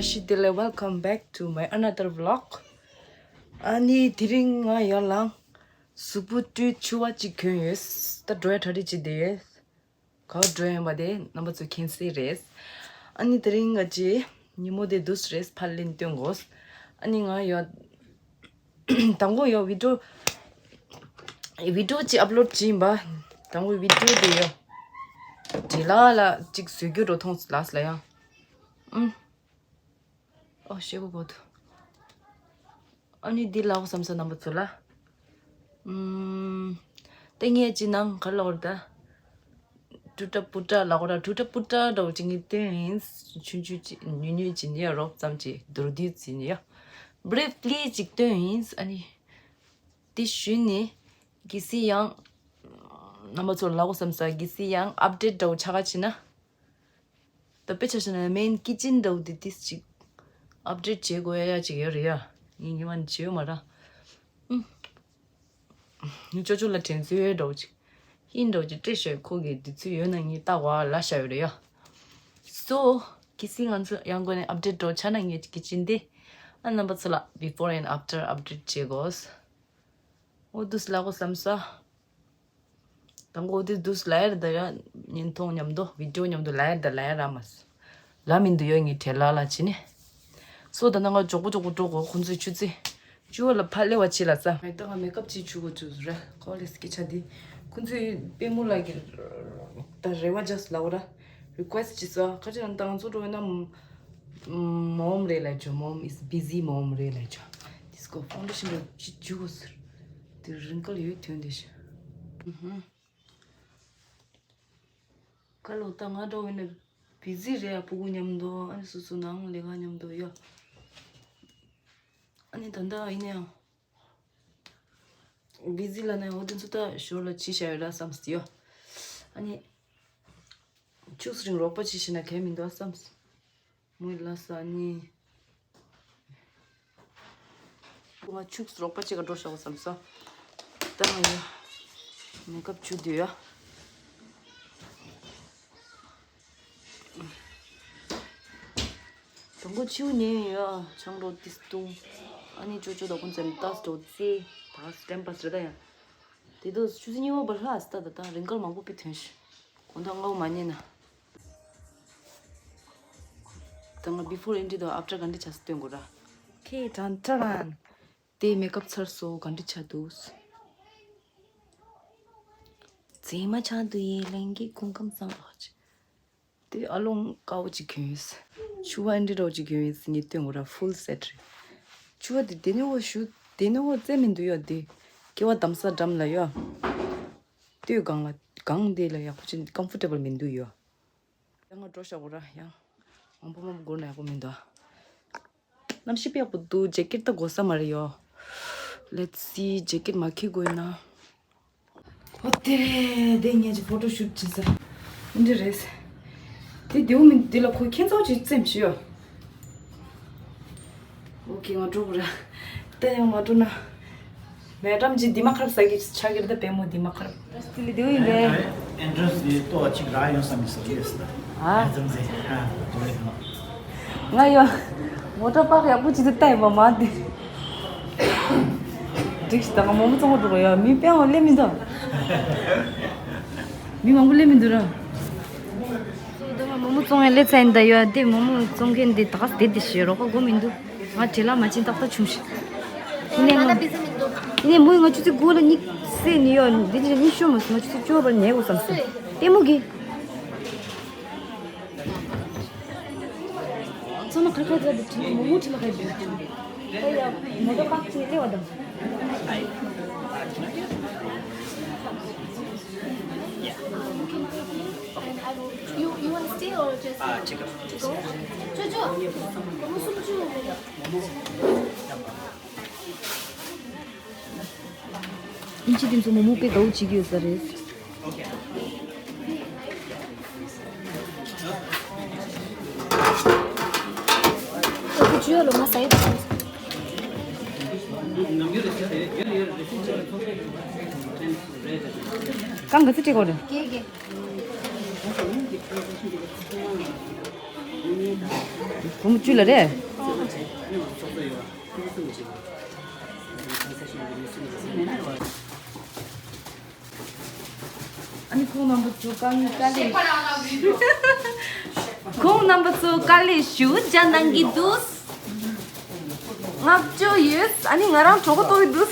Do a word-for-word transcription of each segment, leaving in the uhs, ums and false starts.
ཆི་དེ་ལས། Welcome back to my another vlog. ཨ་ནི་དེ་རིང་ང་ཡར་ལངས། གཟུགས་པོ་བཀྲུས། ཕྱུ་པ་གཅིག་གྱོན་ཡོད། ད་འགྲོ་ཡ་གྲ་སྒྲིག་བྱེད་བསྡད་ཡོད། ག་པར་འགྲོ་ཡིན་པ་དེ་རྣམ་པ་ཚོ་མཁྱེན་གསལ་རེད། ཨ་ནི་དེ་རིང་ང་ཅི་ཉིན་མོ་དེ་འདུག་སེ་རེད། ཕར་ལན་སྟོན་དགོས། ཨ་ནི་ང་ཡར་དང་པོ་ཡར་བི་ཌིའོ་བི་ཌིའོ་ཅིག་ཨབ་ལོཌ་བྱས་ཡིན་པ། དང་པོ་བི་ཌིའོ་དེ་ཡར་བྲེལ་ལ་ལ་ཅིག་བཟོ་རྒྱུ་འགྲོ་མཐོང་ལགས་ལ་ཡ། ཨུམ། ཨོ་ཤེ་གོ་གོ་ཐུ། ཨ་ནི་འདི་ལབ་དགོས་བསམ་ས་རྣམ་པ་ཚོ་ལ། ཨུམ། ཏེ་ངས་ཅི་ནང་ག་རེ་ལབ་དགོས་རེད་ད། ཊུ་ཊ་པུ་ཊ་ལབ་དགོས་རེད། ཊུ་ཊ་པུ་ཊ་འདྲ་བོ་ཅིག་ངས་སྟོན་ཡིན། ཆུང་ཆུང་ཅིག་ཉུང་ཉུང་ཅིག་ནི་ཡ་རོབ་ཙམ་ཅིག་མདོར་བསྡུས་ཅིག་ནི་ཡ། བྷི་རིཕ་ལི་ཅིག་སྟོན་ཡིན། ཨ་ནི་དེ་ཞུས་ནས་གལ་སྲིད་ཡང་རྣམ་པ་ཚོར་ལབ་དགོས་བསམ་ས། གལ་སྲིད་ཡང་ཨབ་ཌེཊ་འདྲ་བོ་ཆགས་ཀ་བྱས་ན། ད་དཔེ་ཆ་བཞག་ན་མེན་ཀི་ཅན་འདྲ་བོ་དེ་ཏིས་ཅིག་ཨབ་ཌེཊ་བྱེད་དགོས་ཡ་ཡ་ཅིག་ཡོད་རེད་ཡ། ངས་ཉི་མ་ནས་བྱེད་ཡོད་མ་རེད། ཨུམ། ཅོ་ཅོ་ལ་དྲན་ཚོད་ཡོད་འདྲ་བོ་ཅིག་ཧིན་འདྲ་བོ་ཅིག་སྤྲད་ཤོག་ཁོ་གིས་དུས་ཚོད་ཡོད་ན་ངས་ལྟ་བ་ལ་བཞག་ཡོད་རེད་ཡ། སོ། གལ་སྲིད་ང་ཚོ་ཡང་སྒོ་ནས་ཨབ་ཌེཊ་འདྲ་བོ་ཆགས་ན་ངས་ཀི་ཅན་དེ། ཨ་རྣམ་པ་ཚོ་ལ་བི་ཕོར་ཨེན་ཨབ་ཊར་ཨབ་ཌེཊ་བྱེད་དགོས། འོ་འདུག་སེ་ལབ་དགོས་བསམ་ས། དང་པོ་འདི་འདུག་སེ་ལབ་ཡ་རེད་ད་ཡ། བརྙན་ཐུང་མཉམ་དུ་བི་ཌིའོ་མཉམ་དུ་ལབ་ཡ་རེད་ད་ལབ་ཡ་རག་མ་སོང་། ལབ་མི་འདུག་ཡ། ངས་བྲེལ་ལ་ལ་བྱས་ནས། སོ་ད་ནང་ང་མགྱོགས་པོ་མགྱོགས་པོ་འགྲོ་དགོས། ཁོང་ཚོས་ཆུ་ཚོད་བཅུ་པ་ལ་ཕར་སླེབས་པ་བྱས་ལ་ས། ད་ང་མེག་ཨབ་ཅིག་བྱུག་དགོས་བྱུག་ར། ཁོ་ལས་སྐད་ཆ་འདི། ཁོང་ཚོས་པད་མོ་ལགས་ཀྱི་ད་རེ་བ་ཇ་སི་ལབ་ར། རི་ཀུ་ཨེ་སི་ཊི་བྱས་ས། ཁ་ཅིག་ད་ང་ཚོ་འགྲོ་ཡོད་ན། མོམ་རེད་ལབ་ཆོག་མོམ་is busy མོམ་རེད་ལབ་ཆོག་དིས་ཀོ་ཕའུན་ཌེ་ཤན་འདྲ་ཅིག་བྱུག་དགོས་ཟེར། དེ་རིང་ཀལ་ཡོད་དོན་དེ་ཤི། ཧུམ། ཁ་ལོ་ད་ང་འདྲ་བོ་ཡིན་ན་བི་ཟི་རེད་ཨ། སྤུ་གུ་མཉམ་དུ། ཨ་ནི་སོ་སོ་ནང་ལས་ཀ་མཉམ་དུ་ཡོད། ཨ་ནི་ད་ལྟ་ཡིན་ན་ཡང་བི་ཟི་ལ་ན་ཡང་འོ་དེ་ཚོ་ད་ཞོར་ལ་བྱེད་བཞག་ཡོད་ལ་བསམ་སྲིད་ཡོད། ཨ་ནི་ཆུ་ཚོད་རིང་རོགས་པ་བྱེད་ཤེས་ན་གལ་མི་འདུག་བསམ། མོས་ལ་ས་ནི། ང་ཆུ་ཚོད་རོགས་པ་བྱེད་ག་འགྲོ་ཤོག་བསམ་སོང་། ད་ང་ཡ། མེག་ཨབ་བྱུག་དུས་ཡ། དང་པོ་ཆུ་ཉན་ཡ་ཆང་རོ་ཏིས་ཏུང་། ཨ་ནི་ཅོ་ཅོ་དང་ཁོང་ཚོ་ཏཱས་འགྲོ་ཙེ། ད་སི་ཊེམ་པ་སི་རེད་ད་ཡ། དེ་དུས་ཆུ་ཚོད་གཉིས་པ་བར་ལྷག་སི་ད་ད་ད་རིང་ཀལ་མང་པོ་པི་ཐོན་ཤི། དགོང་དག་སྔ་པོ་མ་ཉལ་ན། ད་ང་བི་ཕོར་ཨེན་ཌི་དང་ཨབ་ཊར་ག་འདྲ་ཆགས་སུ་སྟོན་དགོས་ར། ཁེ་ཊན་ཊན། དེ་མེག་ཨབ་ཚར་སོང་། ག་འདྲ་ཆགས་འདུག་མཛེས་མ་ཆགས་འདུག་ཡེ། ལྷན་རྒྱས་སྐུ་ཁམས་བཟང་པོ་ཅིག་དེ་ཨ་ལོང་དཀར་པོ་ཅིག་གྱོན་ཡོད། ཕྱུ་པ་ཨེ་འདྲ་འདྲ་བོ་ཅིག་གྱོན་ཡོད། ངས་སྟོན་དགོས་ར། ཕུལ་སེ་ཊི་རེད། ཕྱུ་པ་དེ་དེ་ནས་འོ་ཞུ། དེ་ནས་འོ་རྩེ་མི་འདུག་ཡ། དེ་སྐེ་པ་བསྡམ་ས་འགྲམ་ལ་ཡ། སྟོད་སྒང་ལ་སྒང་དེ་ལ་ཡག་པོ་ཅིག་ཀམ་ཕོར་ཊེ་བལ་མི་འདུག་ཡ། ཡང་ང་འགྲོ་ཤག་གོ་ར་ཡང་། མང་པོ་མང་པོ་སྒོར་ན་ཡག་པོ་མི་འདུག་གནམ་གཤིས་དཔེ་ཡག་པོ་འདུག་ཇེ་ཀེཊ་ད་དགོས་ས་མ་རེད་ཡོ། Let's see ཇེ་ཀེཊ་མ་འཁྱེར་དགོས་ན། ཨོ་དེ་རེད། དེ་ངས་ཀྱི་ཕོ་ཊོ་ཤུ་ཊི་བྱེད་ས། འདི་རེད། དེ་དེའུ་མི་འདི་ལ་ཁོ་ཁྱེད་ཚོ་ཅིག་བཙེམ་ཤི་ཡོ། ཨོ་ཁེ་ང་འགྲོ་དགོས་ར། ད་ཡང་མ་འགྲོ་ན། མེ་ཌམ་ཅིག་འདི་མ་ཁར་ཟ་གི་ཆ་གིར་ད་པད་མོ་འདི་མ་ཁར། དེ་ལ་དེའུ་ཡིན་པས། ཨེན་ཊྲན་སི་ནས་ལྟོ་ཅིག་རག་ཡོང་བསམ་མི་སོ་ཡེས་ད། ཨ། ཨ་ཙམ་ཟེ། ཨ། དེ་ལ་ཡོང་། ང་ཡོ། མོ་ཊ་པག་ཡག་པོ་ཅིག་ཏུ་ལྟ་ཡོད་པ་མ་དེ། འགྲིག་ཤི་ད་ང་མོག་མོག་བཙོང་བར་འགྲོ་གི་ཡོད། མི་དཔེ་ཡང་སླེབས་མི་འདུག་མི་མང་པོ་སླེབས་མི་འདུག་ར། ད་ང་མོག་མོག་བཙོང་ཡ་སླེབས་ཚར་ཡིན་ད་ཡོད། དེ་མོག་མོག་བཙོང་མཁན་དེ་ད་ག་དེ་དེ་ཞེས་རོགས་པ་དགོས་མི་འདུག་ང་བྲེལ་ལ་མ་ཕྱིན་ཏག་ཏག་བྱུང་ཤི། ཡིན་ནའི་ང་། ཡིན་ནའི་མོས་ང་ཆུ་ཚོད་དགུ་ལ་གཉིད་སད་ནི་ཡོད། འདི་ཅི་གཉིད་ཤོར་མ་སོང་། ང་ཆུ་ཚོད་བཅུ་བར་ཉལ་དགོས་བསམ་སོང་། ལྟད་མོ་གི། ཚང་མ་ཁར་ཁར་རྒྱབ་སྟེ་དྲི་མ་མོག་མོག་དྲི་ལ་ཁ་ཡི་དྲི་མ། ད་ཡ་མོ་ཊ་པག་ཅིག་སླེབས་པ་དང་། You, you want to stay or just to go? ཅོ་ཅོ། མོག་མོག་སུམ་ཅུ། ཨིན་ཇི་དེ་ཚོ་མོག་མོག་དཔེ་དགའ་བོ་བྱེད་ཀྱི་ཡོད་ས་རེད། རྐང་ག་ཚོད་སྤྲད་དགོས་རེད། བུ་མོ་བཅུ་ལ་རེད། ཨ་ནི་ཁོང་རྣམ་པ་ཚོ་དཀའ་ངལ་དཀའ་ལས། ཁོང་རྣམ་པ་ཚོ་དཀའ་ལས་ཞུ་རྒྱ་གནང་གི་འདུག་ལྔ་བཅུ་ཡོད། ཨ་ནི་ང་རང་གྲོད་ཁོག་ལྟོགས་ཀྱི་འདུག་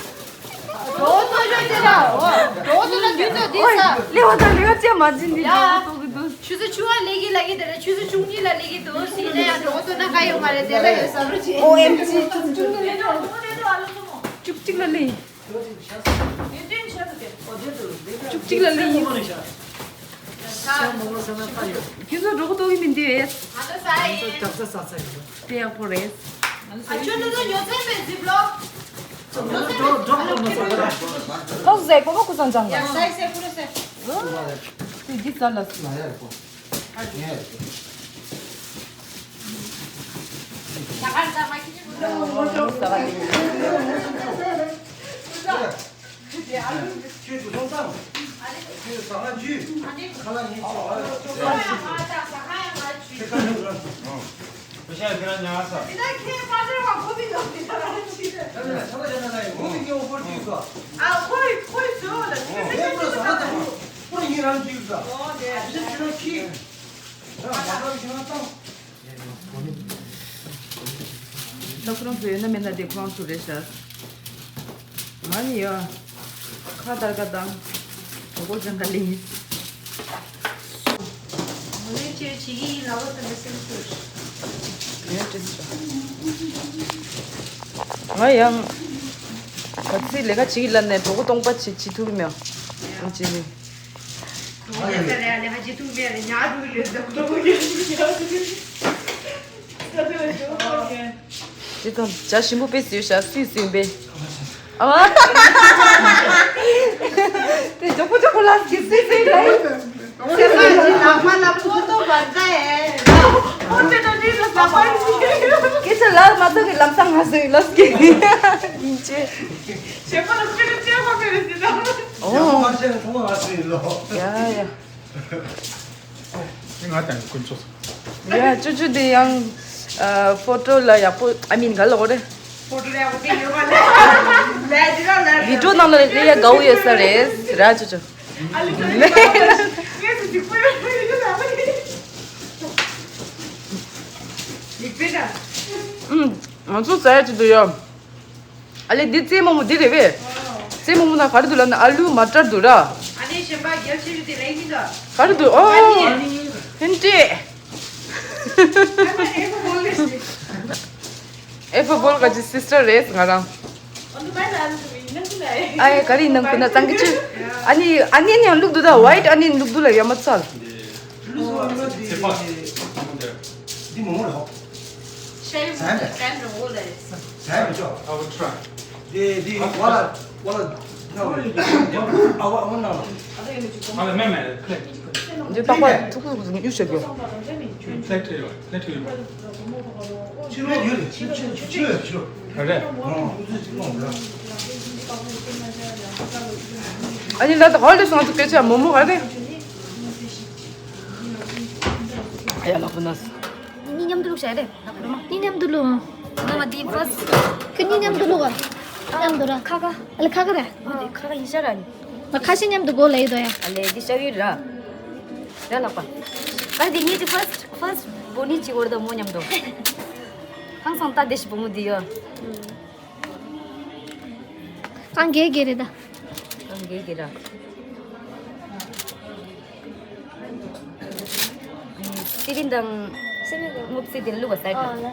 གྲོད་ཁོག་ལྟོགས་ཡོད་དེ་ལ། འོ། གྲོད་ཁོག་ལྟོགས་ན་མདུན་དུ་དེ་ས། ལེ་བ་དང་ལེ་བ་ཅན་མ་བྱིན་འདི་ཡ། གྲོད་ཁོག་ལྟོགས་ཀྱི་འདུག་ཆུ་ཚོད་བཅུ་པ་ལས་ཀྱི་ལ་གི་དེ་ར་ཆུ་ཚོད་བཅུ་གཉིས་ལ་ལས་ཀྱི་འདུག་སྲིད་ན་ཡང་གྲོད་ཁོག་ལྟོགས་ན་ག་ཡོད་མ་རེད། དེ་ལ་ཡོད་བསམ་རོགས་བྱེད། ཨོ་ཨེམ་ཇི། བཅུ་གཅིག་ལ་ལས། བཅུ་གཅིག་ལ་ལས། བཅུ་གཅིག་ལ་ལས་ཡིན། ཁྱེད་ཚོ་གྲོད་ཁོག་ལྟོགས་ཀྱི་མི་འདུག་ཨེ། ང་ཚོ་ས་ཡིན། དེ་ཡག་པོ་རེད། ཨ་ཆོ་ལ་ཉོ་ཚན་པའི་ཛིབ་ལོག་ཁོ་ཟེ་ཁོ་ཁོ་སང་ཅང་ག་ཡ་སའི་སའི་ཀུ་རེ་སའི། དེ་འདི་ཙ་ལ་སི། ད་ཁོ་རང་ཚོ་ཡོད་ན་མེད་ན་དེ་ཁོ་རང་ཚོ་རེད་ཤག་མ་ནི་ཡ། ཁ་དར་ཁ་དང་། གྲོད་ཁོག་ཅང་ག་ལེ། ང་ཡང་། ག་ཚོད་ལས་ཀ་བྱེད་ཀྱི་ལབ་ནས་གྲོད་ཁོག་སྟོང་པ་བྱེད་བྱེད་ཐུབ་ཀྱི་མེད། ཅི་ནི། ཅི་ཙམ་བྱ་ཞིམ་པོ་དཔེ་བཟོས་ཤག་སུས་བཟོས་པས། ཨ་མ། དེ་མགྱོགས་པོ་མགྱོགས་པོ་ལབ་ཀྱི་སུས་བཟོས་ལབ། སེ་མ་ཇི་ལག་པ་ལ་ཕོ་ཏོ་བར་ཟ་ཨེ། ཕོ་ཏོ་ཏོ་ཏི་ལ་ཟ་པ་ཡིན། སྐད་ཆ་ལབ་མ་ཐུབ་ཀྱི་ལམ་སང་ང་བཟོས་ལབ་ཀྱི་ཡིན་ཅེ། ཞེ་པོ་ལ་སྐད་ཆ་བཤད་པ་མེད་རེད་ཟེར་ན། ཡག་པོ་མ་བཤད་ན་ཐོག་མ་ང་བཟོས་ཡིན་ལོ། ཡ་ཡ། ང་དང་དཀོན་མཆོག་ཡ་ཅོ་ཅོ་དེ་ཡང་ཨ་ཕོ་ཊོ་ལ་ཡག་པོ་ཨ་མིན་ག་ལ་འོ་རེད། ཕོ་ཊོ་ལ་ཡག་པོ་དེ་ཡོད་པ་ལས། ལས་དེ་ར་ལས། བི་ཌིའོ་ནང་ལ་ལས་ཡ་དགའ་བོ་ཡོད་ས་རེད་ར་ཅོ་ཅོ། ཨ་ལི་ཅོ་ཅོ་ངས་སུ་ཅིག་པོ་ཡོད་ཡོད་ལ་མ་ཡིན། ཡིག་པེ་ད། ཨུམ། ང་ཚོ་ཟ་ཡ་ཅིག་འདུག་ཡ། ཨ་ལེ་འདི་རྩེད་མོ་མོ་འདི་རེད་པས། རྩེད་མོ་མོ་ན་ག་རེ་འདུག་ལབ་ན་ཨ་ལུ་མ་ཊར་འདུག་ར། ཨ་ནི་གཞན་པ་རྒྱལ་ཆེ་རུ་དེ་ལེགས་མི་འདུག་ག་རེ་འདུག་ཨོ། ཨ་ནི། ཧན་ཏེ། ཨེ་ཕ་བོལ་ག་ཅི་སི་སི་ཊར་རེད་ང་རང་། ཨ་ཡ་ག་རེ་ཡིན་ནམ་ཁུ་ན་གཙང་གི་ཅི། ཨ་ནི་ཨ་ནི་ནི་ཡང་བླུག་འདུག་ད་ཝའིཊ་ཨ་ནི་བླུག་འདུག་ལ་ཡ་མ་ཚལ། འདི་མོ་མོ་ལ་ཧོ། ཟ་མི་ཆོག་འདི་འདི་ཝ་ལ་ཝ་ལ་ན་ཝ་ཨ་ཝ་ན་ཝ། འདི་ཏག་པ་ཐུག་ཐུག་ཐུག་གཡུག་བྱེད་དགོས། ཕྱི་ལོགས་ཡོད་རེད། ཕྱི་ཕྱི་ཕྱི་ཕྱི་ཕྱི་ལོགས་ཕྱི་ལོགས། ག་རེ། ཨ་ནི་ལ་ད་ཧོལ་ལི་སོང་ཚུགས་སྐད་ཆ་མོ་མོ་ག་རེ། ཨ་ཡ་ལག་པ་ན། གཉིས་མཉམ་དུ་བླུགས་བྱ་རེད། གཉིས་མཉམ་དུ་བླུགས། ང་མ་དེ་ཕར་སི། ཁྱོད་གཉིས་མཉམ་དུ་བླུགས་ཨ། མཉམ་དུ་ར། ཁ་ཁ། ཨ་ལེ་ཁ་ཁ་ར། ཨ་དེ་ཁ་ཁ་ཡིན་ཤ་ར་ནི། ང་ཁ་ཤས་མཉམ་དུ་གོ་ལ་ཡི་དོ་ཡ། ཨ་ལེ་དེ་ཤ་ཡོད་ར། ར་ལག་པ། ཨ་དེ་གཉིས་དེ་ཕར་སི་ཕར་སི་བོ་ནི་ཅི་བོར་ད་མོ་མཉམ་དུ། ཧང་སང་ད་དེ་ཤི་བུ་མོ་དེ་ཡོད། ཨང་གེ་གེ་རེད་ད། ཨང་གེ་གེ་ར། ཏི་རིན་དང་སེ་མེད་དང་སྔོ་ཚལ་དེ་བླུགས་པ་ཟ་ཨ་ལ།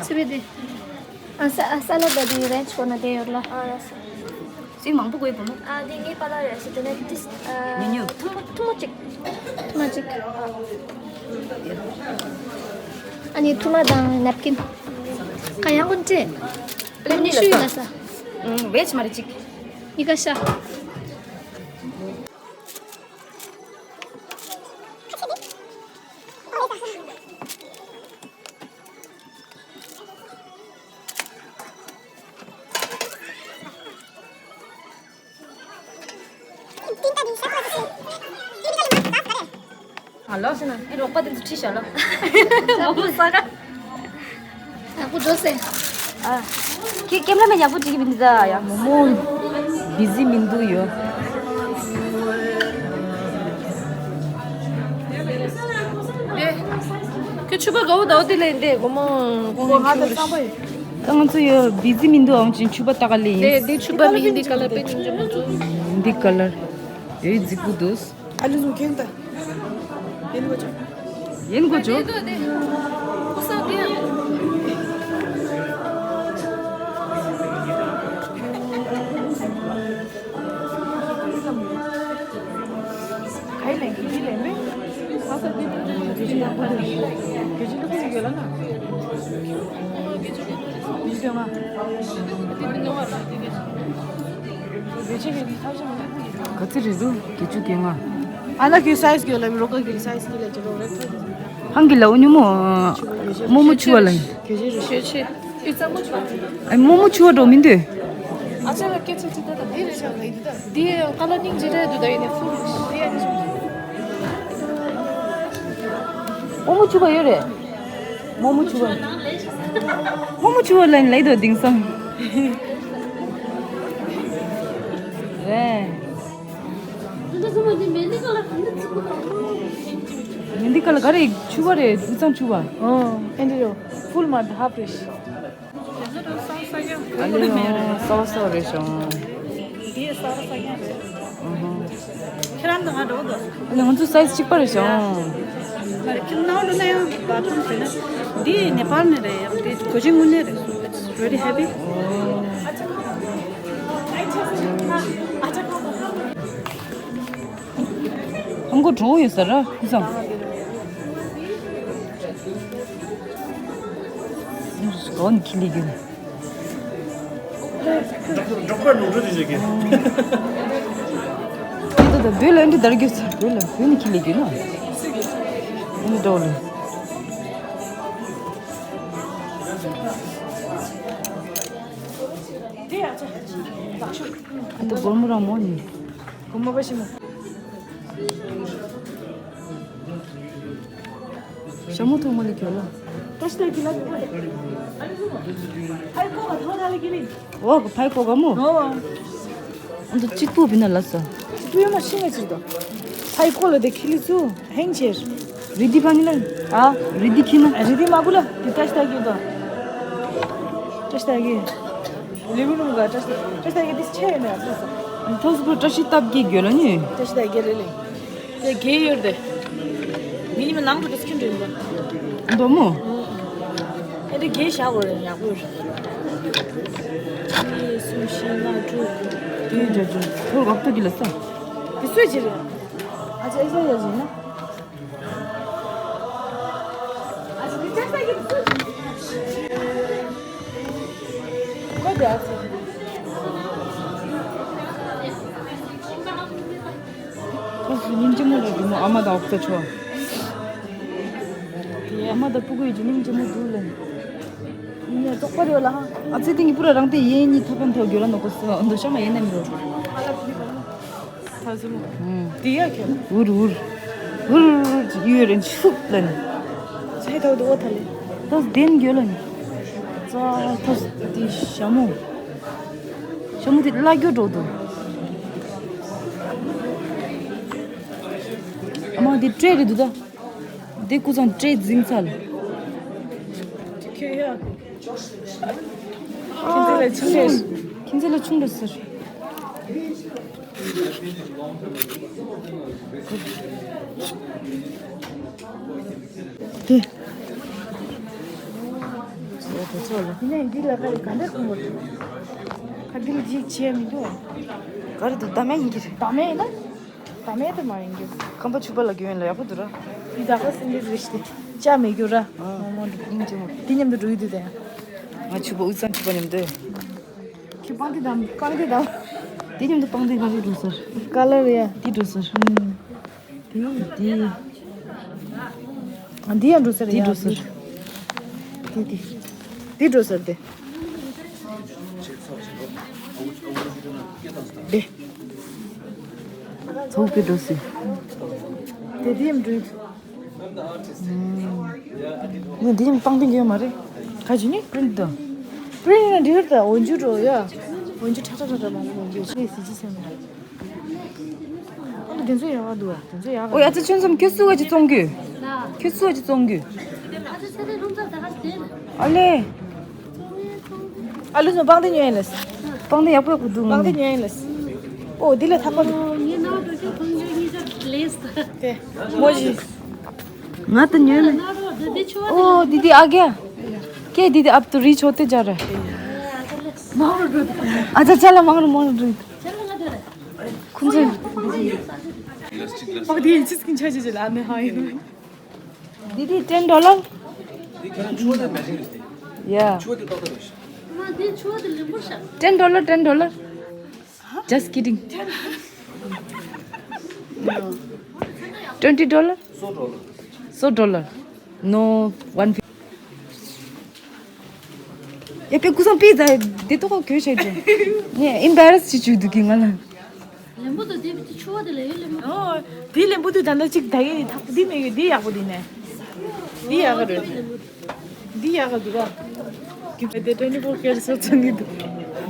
སེ་མེད་དེ། ཨ་ས་ཨ་ས་ལ་ད་དེ་རེན་ཆོ་ན་དེ་ཡོད་ལ། ཨ་ལ་ས། སུས་མང་པོ་དགོས་བུ་མོ། ཨ་དེ་ངའི་པ་ལགས་རེད་ཟེར་དེ་ནས་ཏིས་ཨ་ཉུ་ཉུ། ཐུར་མ་ཐུར་མ་གཅིག་ཐུར་མ་གཅིག་ཨ་ནི་ཐུར་མ་དང་ནེབ་ཀིན། ག་ཡང་གོན་ཅེ། པླེན་ཉི་ཤུ་ཡིན་ལ་ས། ཨུམ་ཝེཇ་མ་རེད་གཅིག་གཉིས་ཀ་ཤ། ཨ་ལོ། ཨེ་རོགས་པ་དེ་ཚོ་ཁྲིད་བཞག་ལོ། ཨ་ཁུ་ས་ག་ཡག་པོ་འགྲོ་སེ། ཨ། ཁྱེད་ཀེམ་ར་མེན་ཡག་པོ་བྲིས་ཀྱི་མི་འདུག་ད་ཡ། མོ་མོ་བི་ཟི་མི་འདུག་ཡོ། ཁྱོད་ཕྱུ་པ་དགའ་བོ་ཟླ་བ་དེ་ལས་འདས་སྒོར་མོ་སྒོར་མོ་ཁྱོད་རེད། ད་ང་ཚོ་ཡོ་བི་ཟི་མི་འདུག་ཨང་ཅིན་ཕྱུ་པ་ལྟ་ག་ལས་ཡིན། དེ་དེ་ཕྱུ་པ་མི་འདི་ཀ་ལར་དཔེ་སྙིང་རྗེ་མོ་འདུག་འདི་ཀ་ལར་ཡོ་རྫིག་པོ་འདུག་ཨ་ལི་ཟུང་ཁེངས་ད། ཡིན་གོ་ཆོ། ཡིན་གོ་ཆོ། ག་ཡི་ལེན་གི་འདི་ལེན་མེད། ས་ས་འདི་འདི་འདི་འདི་ཡག་པོ་རེད། གལ་ཆེ་ལ་ཁུ་ཡོད་ལ་ན། འདི་ཡོད་ང་། ག་ཚོད་རེད་འདུག་བརྒྱད་ཅུ་གྱ་ལྔ། ཨ་ན་ཁྱོད་སའིཛ་གྱོད་ལ་རོ་ཀ་གྱོད་སའིཛ་གྱོད་ལ་རོ་ཀ་གྱོད་རེད། ཧང་གི་ལ་འུ་ཉུ་མོ། རྨོ་མོ་ཆུ་བ་ལ་ཡིན། གྱོད་ཆེ་རེད། གྱོད་ཆེ། ཨ་རྨོ་མོ་ཆུ་བ་འགྲོ་མི་འདུག་ཨ་ཅག་ལ་སྐད་ཆ་ཅི་ལྟ་ད་འདི་རེད་ཤག་ལ་ཡིན་འདི་ད། འདི་ཀ་ལ་སྙིང་རྗེ་རེད་འདུག་ད་ཡིན་ནས་ཕུལ་རེད་ཤག་འདི་ཨ་ནི་ཆུང་ཆུང་། རྨོ་མོ་ཆུ་བ་ཡོད་རེད། རྨོ་མོ་ཆུ་བ། རྨོ་མོ་ཆུ་བ་ལ་ལས་དོ་དེང་སང་། རེད། མི་འདི་ག་ལ་ག་རེ་ཆུ་བ་རེད། འུ་ཚང་ཆུ་བ། ཨོ། ཨེ་འདི་རོ། ཕུལ་མ་ཧབ་རེད། ཨ་ལེ་ཡང་གསར་པ་གསར་པ་རེད་ཤག་འདི་གསར་པ་གསར་རྐྱང་རེད། ཨ་ཧ། ཁྱེད་རང་དང་ང་འདྲ་བོ་འདུག་ཨ་ལེ་ང་ཚོ་སའིཛ་གཅིག་པ་རེད་ཤག་ང་རེ་ཁྱེད་ནང་དུ་ན་ཡང་བ་ཐུམ་ཟེར་ན། འདི་ནེ་པཱལ་ནས་རེད། ཡང་འདི་གོ་ཆེན་དངོས་གནས་རེད། It's very heavy. ཧམ་གོ་གྲོགས་ཡོད་ས་ར་ཁུ་སང་། འོ་ནི་ཁི་ལི་གི། འབྲོག་པ་ནོར་འཁྲུལ་དེ་བྱེད་ཀྱི། དེ་ད་ད་བོད་ལ་འདི་དར་རྒྱུ་ཚར་བོད་ལ་བོད་ནི་ཁི་ལི་གི་ན། འདི་འགྲོ་ལ། ཨ་ད་སྒོར་མོ་རང་མོ་ནི། སྒོར་མོ་པ་ཞིམ་མོ། ཞྭ་མོ་ཐོག་མ་ལ་གྱོད་ལ། ཏོ་ཤི་ཏ་གི་ལ་གི་ལ། ཕའི་ཀོ་ག་ཐོ་ན་ལ་གི་ལི། འོ་ག་ཕའི་ཀོ་ག་མོ། འོ། ཨ་ད་གཅིག་པུ་བི་ན་ལ་ས། གཅིག་པུ་ཡོད་མ་ཤི་ང་ཅིག་ཏོ། ཕའི་ཀོ་ལ་དེ་ཁི་ལི་ཚུ་ཧེང་ཆེར། རི་དི་ཕ་ནི་ལ། ཨ། རི་དི་ཁི་ན། རི་དི་མ་གུ་ལ་དེ་ཏོ་ཤི་ཏ་གི་ཏོ། ཏོ་ཤི་ཏ་གི། ལེ་བུ་ནུ་ག་བཀྲ་ཤིས་བཀྲ་ཤིས་བདེ་ལེགས་ཆེ་ཡོད་ནས་ཨ་ཙི། ཐོག་སུ་བཀྲ་ཤིས་སྟབས་ཀྱིས་དགོས་ལ་ནི། བཀྲ་ཤིས་བདེ་ལེགས་ལེ། དེ་གས་ཡོད་དེ། མི་ཉི་མ་ནང་དུ་དེ་སྐྱིན་འདྲེན་པ། འདོ་མོ། ཨེ་དེ་གས་བཞག་དགོས་རེད་ཡག་པོ་རེད། གཉིས་གསུམ་བཞི་ལྔ་དྲུག་དེའི་འདྲ་འདྲ་ཐོག་རག་ཏུ་གི་ལ་ས། དེ་སུས་བྱེད་རེད། ཨ་ཅེ་ཨེ་ཟ་ཡ་ཟིན་ན། ཁོ་སྙིང་རྗེ་མོ་ལ་རི་མོ་ཨ་མ་དང་འོག་ཏུ་ཆོག་ཨ་མ་དང་སྤུ་གུ་ཡི་སྙིང་རྗེ་མོ་འདུག་ལ། ཡིན་ཡ་རྫོགས་པ་རེད་ལ། ཨ་ཙི་ཏིང་གི་པུ་ར་རང་དེ་ཡེ་གཉིས་ཐོབ་པ་མཐོ་རྒྱུ་ལ་ནོ་གོ་སོ་འདོ་ཤ་མ་ཡེ་ནམ་རོ། ཐ་ཟུ་མོ། ཨུ། དེ་ཡ་ཁྱོད། འུར་འུར། འུར་འུར་ཡུ་རེན་ཤུབ་ལན། ཚེ་ཐོག་ཏུ་འོ་ཐ་ལེ། ཏོ་བདེན་རྒྱུ་ལན། ཙ་ཏོ་དེ་ཞྭ་མོ། ཞྭ་མོ་དེ་བླ་རྒྱུ་འགྲོ་འདུག་ཨ་མ་དེ་སྤྲེལ་རེད་འདུག་ད། དེ་སྐུ་ཚང་སྤྲེལ་འཛིང་ཚལ། ཁྱོད་ཡ། ཁྱིམ་མཚེས་ལ་ཆུང་རེད། ཁྱིམ་མཚེས་ལ་ཆུང་རེད་ཟེར། དེ། དེ་ཚོ་ལ། དེ་ནས་འདི་ལ་ཁ་ག་འདྲ་ཁུངས་མོ། ཁ་འདི་ལ་འཇིགས་བྱས་མི་འདུག་ག་རེ་འདུག་བདག་མེད་ཡིན་གྱི་རེད། བདག་མེད་ཡིན་ན། བདག་མེད་དུ་མ་ཡིན་གྱི། ཁམས་པ་ཕྱུ་པ་ལ་རྒྱུ་ཡིན་ལ་ཡག་པོ་འདུག་ར། འདི་ད་ག་སེང་གེ་རེ་ཞིག་ཅག་མེད་རྒྱུ་ར། མོ་མོ་འདུག་སྙིང་རྗེ་མོ། འདི་མཉམ་དུ་འགྲོ་ཡི་འདུག་དེ། ང་ཕྱུ་པ་དབུས་གཙང་ཕྱུ་པ་མཉམ་དུ། ཁྱོད་པང་ཏི་དང་པང་ཏི་དང་། དེ་མཉམ་དུ་པང་ཏི་ག་རེ་འགྲོ་ཟེར། ཀ་ལར་ཡ། དེ་འགྲོ་ཟེར། དེ་ཡང་དེ། ཨ་འདི་ཡང་འགྲོ་ཟེར་དེ་ཡ། འགྲོ་ཟེར། དེ་དེ། དེ་འགྲོ་ཟེར་དེ། དེ། ཚོགས་པའི་འགྲོ་ཟེར། དེ་དེ་ཡང་འགྲོ། ངས་འདི་ཡང་སྤང་སྟེ་འགྱོད་མ་རེད། ག་ཅི་ནི་པི་རིན་ཊི་དང་། པི་རིན་ཊི་ན་འདི་ཧར་དང་འོན་ཇུ་འགྲོ་ཡ། འོན་ཇུ་ཁྲ་ཁྲ་ཁྲ་ཁྲ་མང་པོ་འོན་ཇུ་ཆེ་སི་ཅི་སེམས། ཨ་ལ་དེ་ཚོ་ཡག་པ་འདུག་ཨ། དེ་ཚོ་ཡག་པ། ཨོ་ཡ་ཙི་ཆུན་ཙམ་ཁྱོད་སུ་ག་ཅི་བཙོང་རྒྱུ། ཁྱོད་སུ་ག་ཅི་བཙོང་རྒྱུ། ཨ་ལེ། ཨ་ལུ་ཚོ་པང་དེ་ཉོས་ཡིན་ལ། པང་དེ་ཡག་པོ་ཡག་པོ་འདུག་པང་དེ་ཉོས་ཡིན་ལ། ཨོ་དེ་ལ་ཐག་པ་འདུག་ངའི་ནང་དུ་ཁྱོད་ཁོང་ཚོའི་གཉིས་ཆ་ལེས་ད། དེ། མོ་ཞིག་ང་ད་ཉོས་ལ། ཨོ་དི་དི་ཨ་གེ། ཀེ་དི་དི་ཨབ་ཏུ་རི་ཆོ་ཏེ་ཇ་ར། ཨ་ཅག་ཅག་ལ་མང་རུ་མང་རུ་འགྲོ། ཁོང་ཚོས། ཨོ་དི་ཅི་སྐིན་ཆ་ཅི་ཅི་ལ་ནི་ཧ་ཡིན། Didi, ten dollar? Yeah. Ten dollar, ten dollar. Just kidding. Twenty dollar? So dollar. No, one fifty. ཡ་པེ་ཀུ་སང་པི་ཛ་དེ་ཏོག་གོ་ཤེས་ཏེ། ངས་ཨིམ་བེ་རེས་ཅི་བྱུང་འདུག་གི་ང་ལ། ལེན་པོ་དང་དེ་ཆུ་བ་དེ་ལས་ཡོད་ལེན་པོ། ཨོ། དེ་ལེན་པོ་དུ་ད་ལྟ་གཅིག་ད་ཡིན་ཐག་འདི་མེད་གི་འདི་ཡག་པོ་འདི་ནས། འདི་ཡག་གི་རེད། འདི་ཡག་གི་འདུག་ག་གི་བེ་དེ་twenty four K ཚོ་ཚོ་གི་འདུག་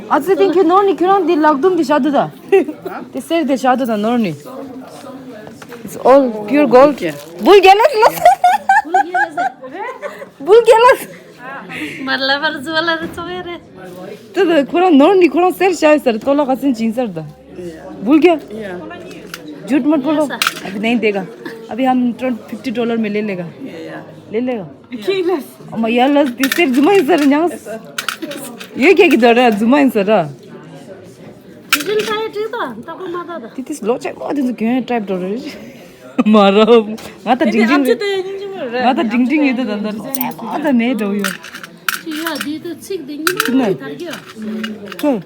ཨ་ཙི་དེང་ཁྱོད་ནོར་ནི་ཁྱོད་རང་འདི་ལག་དུམ་འདི་བཞག་འདུག་ད། དེ་གསེར་དེ་བཞག་འདུག་ད་ནོར་ནི། It's all pure gold. བུལ་རྒྱལ་ལ་ལ། བུལ་རྒྱལ་ལ། མར་ལ་བར་ཟོ་ལ་རེ་ཚོ་ཡ་རེ། དེ་ད་ཁོ་རང་ནོར་ནི་ཁོ་རང་གསེར་བཞག་ཡོད་ས་རེད། ཏོ་ལ་ག་ཚོད་བྱིན་ས་རེད་ད། भूल गया? या। झूठ मत बोलो। या, सर। अभी नहीं देगा। अभी हम ट्वेंटी, फिफ्टी डॉलर में ले लेगा। या, या। ले लेगा। ठीक है। अम्मा, यार, लस, तेरे जुम्मा ही सर, यहाँ। ये क्या की दौड़ रहा है? जुम्मा ही सर, हाँ। Vision का ये ठीक था? तब को माता था। तितिस लो चेक बहुत दिन क्यों है टाइप डॉलर। मारो। ང་ད་ཌིང་ཌིང་ང་ད་ཌིང་ཌིང་ཡོད་ད་ད་ད་ད་མེད་འགྲོ་ཡོད། ཡ་འདི་ད་ཚིག་འདི་གཉིས་མ་ཡིན་ད་རྒྱ། ཁྱོད།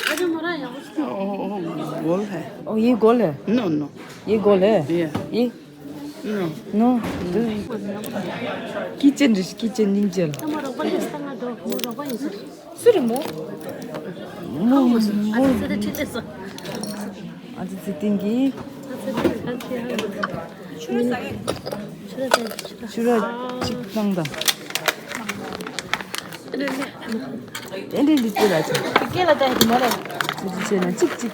ཨ་ཅག་མོ་རང་ཡག་པོ་ཞིག་ཨོ་ཨོ་ཨོ། गोल है। ཨོ་ཡེ་གོ་ལེ། नो नो། ཡེ་གོ་ལེ། या। ཡེ། no no། ནོ། ཀི་ཅན་རེད། ཀི་ཅན་སྙིང་རྗེ་ལ། ད་མོ་རོགས་པ་ཡིན་ས་ང་འགྲོ། མོ་རོགས་པ་ཡིན་ས། སུ་རེད་མོ། མོ་མོ། ཨ་ཙི་ཙི་ཏིང་གི། ཆུ་ར་ཅིག་བཏང་དང་། ཨེ་འདྲས་འདི་ལྟོས་ལ་ཅིག་སྐེ་ལ་བཏང་གི་མ་རེད། ཐུགས་རྗེ་ཆེ་ན་ཅིག་ཅིག་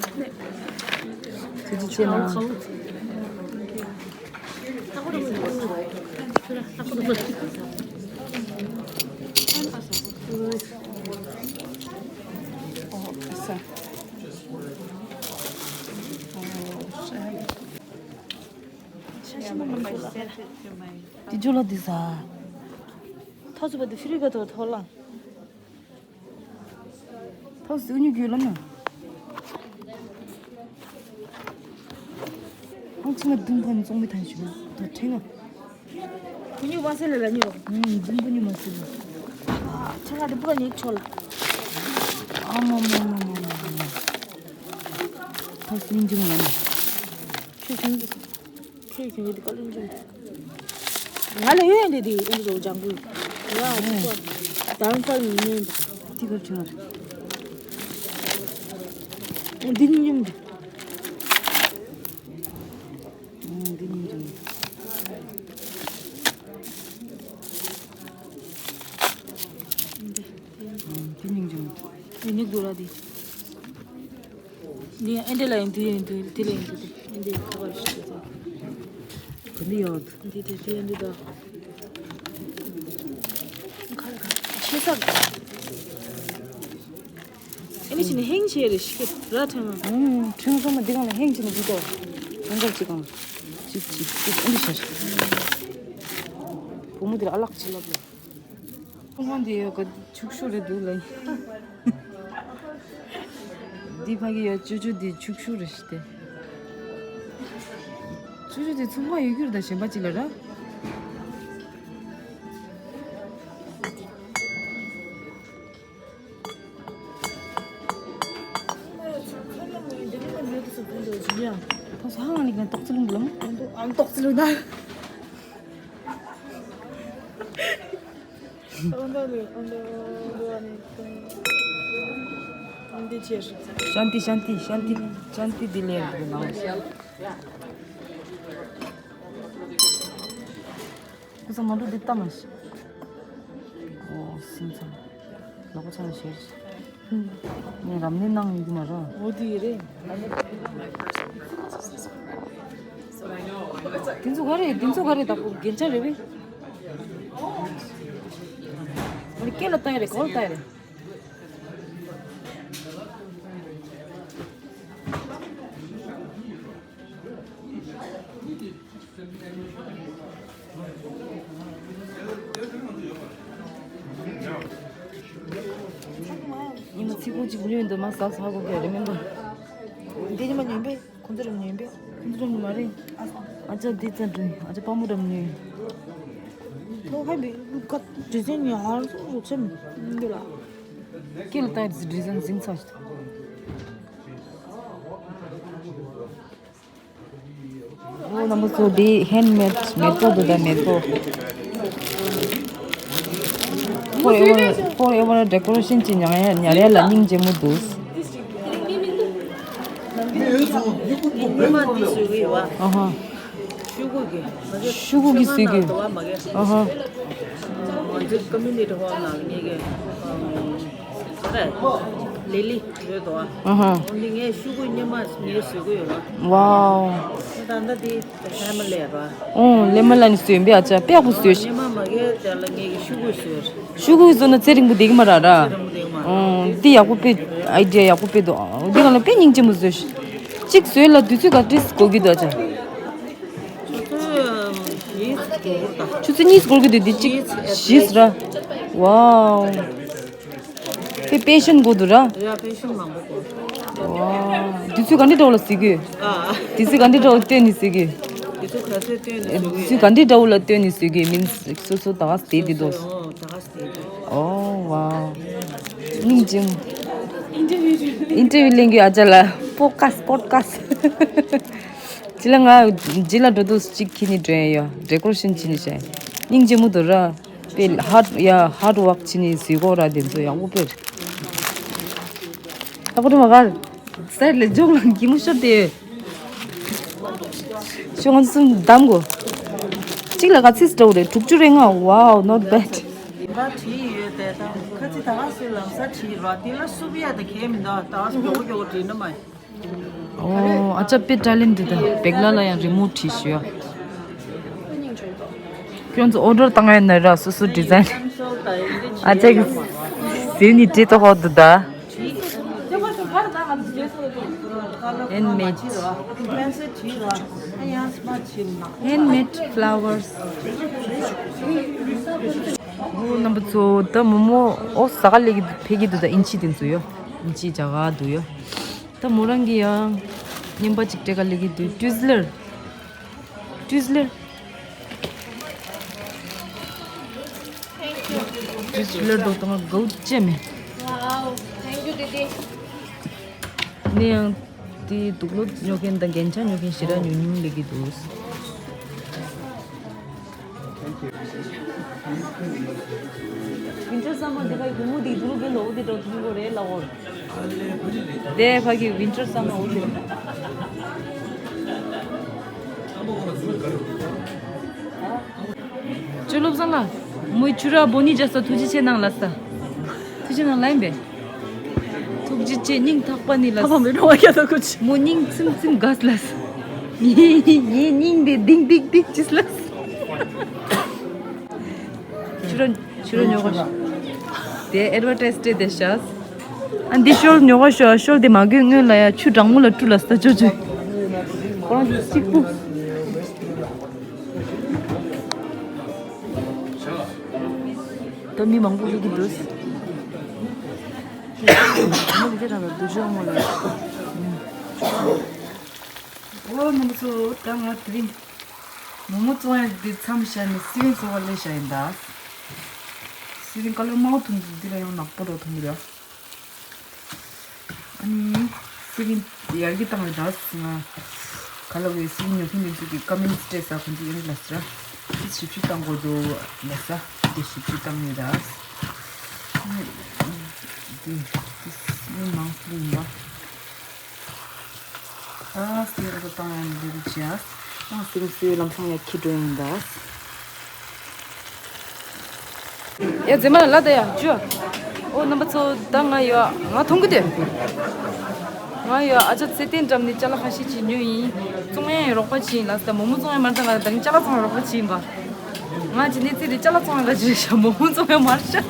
ཐུགས་རྗེ་ཆེ་ན། དེ་ཇོ་ལ་དེ་ཟ། ཐོ་ཚུ་བ་དེ་ཧྥི་རི་ག་ཐོ་ཐོ་ལང་། ཐོ་སུ་ཉུ་གུ་ལ་ན། ཨང་ཆི་ང་དུང་ཕན་ཙོང་མི་ཐན་ཞུ་ད་ཁྲེང་ང་། ཁུ་ཉུ་མ་སེ་ལ་ལ་ཉོ། ཨུམ། དུང་ཕུ་ཉུ་མ་སེ་ལ། ཨ་ཁྲེང་ང་དེ་པུ་ག་ཉིག་ཆོ་ལ། ཨ་མ་མ་མ་མ་མ་མ། ཐོ་སུ་ཉིན་ཅི་མ་ལ་ན། ཁྱོད་ཁྱོད་ཁྱོད་ཁྱོད་ཁྱོད་དེ་ཀ་ལིང་ཅི། ང་ལ་ཡོད་ཡ་འདི་འདི་ཨེ་འདྲ་ལོ་ལྗང་གུ། ཡ་ཅི་པ། དང་པར་མི་ཉན་པ། དེ་གར་ཁྱོད། འདི་ཉིན་ཉིན་འདི། འདི་ཉིན་ཉིན། འདི་ཉིན་ཉིན། འདི་ཉིན་དགོས་ར་འདི། འདི་ཨེ་འདྲ་ལ་ཡིན་འདི་ཡིན་འདི་འདི་ལ་ཡིན་འདི་ཨེ་འདྲ་ཁ་བར་ཞིག་འདི། ག་འདི་ཡོད། འདི་འདི་འདི་ཨེ་འདྲ་ད། ཁར་ཁར་ཤེས་ས། ཨེ་ནི་ཅི་ནི་ཧེང་ཆེ་རེ་ཞིག་ར་ཁྲེང་ང་། ཨུམ། ཁྲེང་ང་མ་འདི་གང་ལ་ཧེང་ཆེ་ནི་འདི་ཏོ། ཧེང་གར་ཅི་གང་། ཅིག་ཅིག་ཅིག་ཨེ་འདྲ་ཤ་ཤ། བུ་མོ་འདི་ལ་ཨ་ལགས་ཅི་ལབ་ལ། ཁོང་འདི་ཡོད་ག་ཕྱུག་ཤུ་རེད་འདུག་ལ། འདི་ཕ་གི་ཡོད་ཅོ་ཅོ་འདི་ཕྱུག་ཤུ་རེད་ཤི་སྟེ། ཅོ་ཅོ་འདི་ཚོང་པ་ཡོད་རྒྱུ་རེད་ད་གཞན་པ་ཅིག་ལ་ར། ཁོང་ཚོ་ཧང་ལི་གན་ཏོག་ཙི་ལུང་གི་ལམ། ཨང་ཏོག་ཙི་ལུང་ད། ཤཱན་ཏི་ཤཱན་ཏི་ཤཱན་ཏི་ཤཱན་ཏི་དི་ལེ་རེ་ནང་། སང་ང་ཚོ་འདི་ལྟ་མ་ཤི། ཨོ་སིང་ཚང་། ལོག་ཚང་ཞེར། ངས་རབ་གནས་གནང་ཡོད་ཀྱི་མ་རེད། འོ་དེ་རེད། དེ་ཚོ་ག་རེ་དེ་ཚོ་ག་རེ་དག་པོ་རྒྱན་ཆ་རེད་པས། ཨོ་སྐེ་ལ་བཏགས་ཡ་རེད། གོ་ལ་བཏགས་ཡ་རེད། ཉི་མ་ཚིག་པོ་གཅིག་ཉོས་འདུག་མ་ཟ་ཟ་གོ་གི་རེད་མིན་པ། འདི་ཉི་མ་ཉོས་པས་ཁོང་ཚོ་རང་ཉོས་པས། ཁོང་ཚོ་རང་མ་རེད། ཨ་ཅག་འདི་ཙམ་རེད། ཨ་ཅག་དཔའ་མོ་རང་ཉོས། ལོ་ཧའི་བི་ཀ་ཌི་ཛའིན་ཉོ་ཧར་སོང་རུ་ཆེམ་འདི་ལ། ཁྱེད་ལ་ལྟ་ཡི་ཌི་ཛའིན་འཛིན་ཚར། ཨོ་རྣམ་པ་ཚོ་འདི་ཧེན་མེད་མེད་པོ་འདུག་ད་མེད་པོ། Forever Forever Decoration གྱི་ཉར་ཡ་ཉར་ཡ་ལ་སྙིང་རྗེ་མོ་འདུག་ཉི་མ་འདི་བཟོས་ཀྱི་ཡོད་པ། ཨ་ཧ། ཤུ་གུ་གི། ཤུ་གུ་གི་བཟོས་ཀྱི། ཨ་ཧ། ང་ཚོའི་ཀོ་མིའུ་ནི་ཊི་ཧོལ་ནང་ལ་ངེད་ཀྱི། ལེ་ལི་ཡོད་དོ། ཨ་ཧ། འོ་འདི་ངས་ཤུ་གུ་སྙེ་མ་ངས་བཟོས་ཀྱི་ཡོད་ལ། ཝའོ། ད་ལྟ་འདི་ལེ་མ་ལ་ཡ་ར། ཨོ་ལེ་མ་ལ་ནི་བཟོས་ཡིན་པས། ཨ་ཅག་དཔེ་ཡག་པོ་བཟོས་ཤག་སྙེ་མ་མ་གས་དེ་ལ་ངས་ཀྱི་ཤུ་གུ་བཟོས། ཤུ་གུ་བཟོས་ན་ཚེ་རིང་པོ་བསྡད་ཀྱི་མ་རེད་ར། ཚེ་རིང་པོ་བསྡད་ཀྱི་མ་རེད། ཨོ་འདི་ཡག་པོ་དཔེ་ཨའི་ཌི་ཡ་ཡག་པོ་དཔེ་འདུག་འདི་ག་ལ་དཔེ་སྙིང་རྗེ་མོ་བཟོས་ཤག་གཅིག་བཟོས་ལ་དུས་ཚོད་ག་འདྲས་འགོར་གྱི་འདུག་ཨ་ཅག་ཆུ་ཚོད་གཉིས་འགོར་གྱི་འདུག་འདི་གཅིག་བཞི་ར། ཝའོ། དེ་པེ་ཤན་དགོས་འདུག་ར། ཡ་པེ་ཤན་མང་པོ་དགོས། ཝའོ། དུས་ཚོད་ག་འདྲས་འདྲ་བོ་ལ་བཟོས་གི། ཨ། དུས་ཚོད་ག་འདྲས་འདྲ་བོ་བཏོན་ནས་བཟོས་གི། དུས་ཚོད་ག་ཚོད་བཏོན་ནས་བཟོས་གི། དུས་ཚོད་ག་འདྲས་འདྲ་བོ་ལ་བཏོན་ནས་བཟོས་གི་མིན་སོ་སོ་ད་ག་བསྡད་དེ་འདུག་ཨོ་ད་ག་བསྡད་དེ། ཨོ་ཝའོ། སྙིང་རྗེ་མོ། ཨིན་ཊར་བིའུ་ལེན་གི་ཨ་ཅག་ལ་པོ་ཀ་སི་པོ་ཀ་སི། ཅི་ལ་ང་ཇི་ལ་འགྲོ་དུས་གཅིག་ཁྱེར་ནས་འགྲོ་ཡ་ཡོད། ཌེ་ཀོ་རེ་ཤན་བྱེད་ནས་བྱས། སྙིང་རྗེ་མོ་འདུག་ར། དཔེ་ཧར་ཡ་ཧར་ཌི་ཝོག་བྱེད་ནས་བཟོས་གོ་ར། དེ་ཚོ་ཡག་པོ་དཔེ་རེད། ད་ཁོ་ཐོ་མ་གར་སའིཌ་ལ་འཇོག་ལ་གི་མོ་ཤོར་ཏེ། ཤོག་ང་ཚོ་གསུམ་བདམ་གོ་གཅིག་ལ་ག་ཚིག་འདྲ་བོ་རེད། དྲུག་ཅུ་རེ་ལྔ། ཝའོ་ནོ་ཊི་བེཌ། ལ་བྲིས་ཡོད་དེ་དང་ཁ་ཚིག་ད་ག་སེ་ལམ་སང་བྲིས་ར། དེ་ལ་སུབ་ཡ་དེ་གས་མི་འདུག་ད་ག་སེ་མགྱོགས་པོ་མགྱོགས་པོ་བྲིས་ན་མ་ཡིན། ཨོ་ཨ་ཅག་དཔེ་ཊེ་ལེན་ཊེཌ་ད། བེག་ལ་ལ་ཡང་རི་མོ་བྲིས་ཞུ་ཡ། ཁྱོད་ཚོ་ཨོ་ཌར་བཏང་ཡ་ན་ར་སོ་སོ་ཌི་ཛའིན། ཨ་ཅག་གི་ཟིན་ནི་བྲིས་ཏོ་ཧོ་དུ་ད། ཧེན་མེད། ཧེན་མེད་ཕ་ལ་ཝར་སི། ཨོ་རྣམ་པ་ཚོ་ད་མོ་མོ་ཨོ་ཟ་ག་ལེ་གི་ཕེ་གི་འདུག་ད་ཨིན་ཆི་དེ་ཚོ་ཡོ། ཨིན་ཆི་ཇ་ག་འདུག་ཡོ། ད་མོ་རང་གི་ཡང་རྔན་པ་ཅིག་སྤྲད་ག་ལེ་གི་འདུག་ཊུས་ལར། ཊུས་ལར། ཊུས་ལར་འདུག་ད་ང་དགའ་བོ་ཅན་མེད། Wow, thank you, Didi. ནས་ཡང་དེ་དུག་ལོག་ཉོ་མཁན་དང་རྒྱན་ཆ་ཉོ་མཁན་ཞེ་དྲག་ཉུང་ཉུང་སླེབས་ཀྱི་འདུག་ཝིན་ཊར་སམ་མར་འདི་ག་གུང་མོ་འདི་དུག་ལོག་གི་ནོར་བུ་འདི་འགྲོ་ཐུང་གོ་རེད་ལ་འོ། དེ་ཕ་གི་ཝིན་ཊར་སམ་མར་འོ་དེ། ཅོ་བློ་བཟང་ལགས། མོའི་ཆུ་ར་བོ་ནི་རྒྱ་ས་ཐུགས་རྗེ་ཆེ་གནང་ལ་ས། ཐུགས་རྗེ་གནང་ལ་ཡིན་པས། ཐུགས་རྗེ་ཆེ་སྙིང་ཐག་པ་ནས་ལ། ཐག་པ་མེད་རུང་བ་རྒྱ་ས་ཁུ་ཆུ། མོ་སྙིང་ཚིམ་ཚིམ་དགའ་ལ་ས། ངའི་སྙིང་དེ་ལྡིང་ལྡིང་ལྡིང་ཅིས་ལ་ས། ཆུ་ར་ཆུ་ར་ཉོ་ག་ཤོག་དེ་ཨེཌ་ཝར་ཊའིཛ་སྤྲད་དེ་ཤག་ཨ་འདི་ཤོལ་ཉོ་ག་ཤོག་ཤོལ་དེ་མ་གོས་སྔོན་ལ་ཡ་ཆུ་གྲང་མོ་ལ་བཀྲུ་ལ་ས་ཅོ་ཅོ། ཁོ་རང་གཅིག་པུ། ད་མི་མང་པོ་སླེབས་ཀྱི་འདུག་མོ་གི་ཅི་རང་ལ་འདུ་ཤོག་མོ་ལ། ཨོ་མོ་ཚོ་ད་ང་དེ་རིང་མོ་མོ་བཙོང་ཡ་འདི་མཚམས་བཞག་ནས་སི་ཝིན་བཙོང་བ་སླེབས་བཞག་ཡིན་ད། སི་ཝིན་ཀ་ལོ་མང་པོ་མཐོང་གི་འདི་ལ་ཡང་ནག་པོ་རོ་མཐོང་གི་ར། ཨ་ནི་སི་ཝིན་ཡར་རྒྱས་བཏང་བའི་ད་ང་ག་ལ་བའི་སི་ཝིན་ཉོ་མཁན་འདི་ཚོ་གི་ཀོ་མེན་ཊི་སྤྲད་ས་ཁོང་ཚོ་ཡང་ལ་ས་ར། འདི་ཞིབ་ཞིབ་བཏང་དགོས་འདུག་ལ་ས། འདི་ཞིབ་ཞིབ་བཏང་ཡོད་ད། འདི་འདི་སི་ཝིན་མང་པོ་ཡིན་པ། ཨ་སི་ཝིན་ཨ་ཚོ་བཏང་ཡང་འདི་རུ་བྱས། ཨ་སི་ཝིན་སི་ཝིན་ལམ་སང་ཡང་ཁྱི་འགྲོ་ཡིན་ད། ཡ་རྗེས་མ་ལ་ལ་ད་ཡ་ཇུ། ཨོ་རྣམ་པ་ཚོ་ད་ང་ཡ་ང་མཐོང་གི་དེ། ང་ཡ་ཨ་ཅག་ཚེ་བརྟན་འགྲམ་ནས་ཅ་ལག་ཁ་ཤས་ཅིག་ཉོས་ཡིན། བཙོང་ཡ་རོགས་པ་བྱིན་ལ་ད་མོག་མོག་བཙོང་ཡ་མ་རེད། ད་ང་ད་ཅ་ལག་བཙོང་ཡ་རོགས་པ་བྱིན་པ། ང་ཅི་ནས་ཚེ་རེ་ཅ་ལག་བཙོང་ཡ་ག་ཅི་རེད་ཤ་མོག་མོག་བཙོང་ཡ་མ་རེད་ཤ།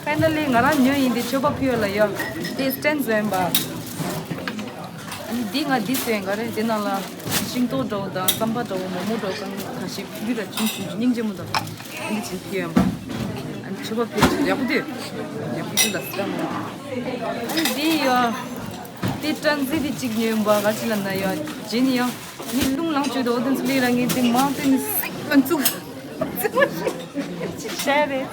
ཕའི་ན་ལི་ང་རང་ཉོས་ཡིན་དེ་མཆོད་པ་ཕུལ་ཡ་ལ་ཡ། དེ་སི་ཊེན་བཟོ་ཡིན་པ། ཨ་ནི་འདི་ང་འདི་བཟོས་ཡིན་ག་རེ་དེ་ནང་ལ་ཤིང་ཏོག་འདྲ་བོ་དང་རྩམ་པ་འདྲ་བོ་མོག་མོག་འདྲ་བོ་གང་ག་ཞིག་ཕུལ་ར་ཆུང་ཆུང་ཆུང་སྙིང་རྗེ་མོ་དང་། ཨ་ནི་ཅིག་ཕུལ་ཡོད་པ། ཨ་ནི་མཆོད་པ་ཕུལ་ཡག་པོ་འདུག་ཡག་པོ་འདུག་ལ་སི་ཀ་མོ། ཨ་ནི་འདི་ཡ། དེ་ཀྲན་ཟི་དེ་གཅིག་ཉོས་ཡིན་པ་ག་ཅི་ལ་ན་ཡ། རྗེས་ནི་ཡ། ནི་རླུང་ལངས་བཅུག་དོ་དེ་ཚོ་ལས་རང་གི་དེ་མང་དེ་ནི་སིག་ལ་བཙུགས། ཅི་བྱས་རེད།